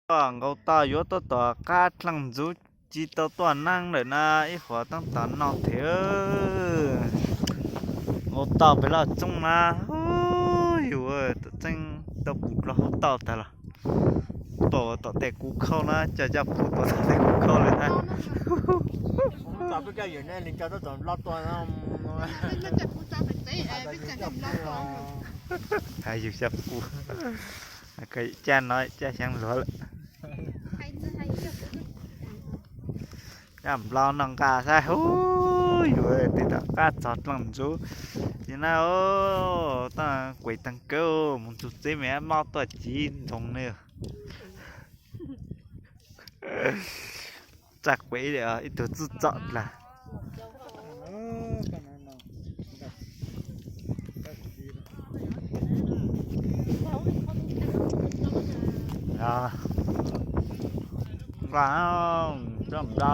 Nkaus tau yuav tuaj tom qab dlaaj ntxuv tsis tau tuaj neeb lawm na, ib huam tab tom noj thiab. Nkaus tau pem loj tsooj na, yus txeeb tau pum dlua hauv tauj tag los. Tuaj tom tej kuv khauj na, coj coj pum tuaj tom tej kuv khauj lawm na. Hais yus xyaw pum, caj no caj xyaav luag lawm. Caj nplau noj nqaj saib, hu, yus twb tom qab txog dlaaj ntxuv li na. Toj kuem taag kawg, mus txug tsev me mob tuaj tsiv ntsoog ne. Txaj kuem ib tug txwj txom dlaag. Nqa, coj nqa.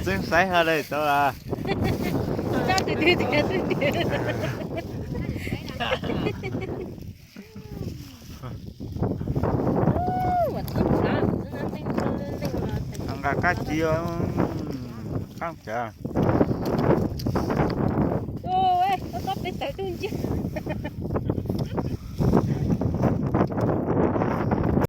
Txawj xaiv ha le tau. Nqa kab ci, qaab cawv. Txhob peb tawv dub nciab.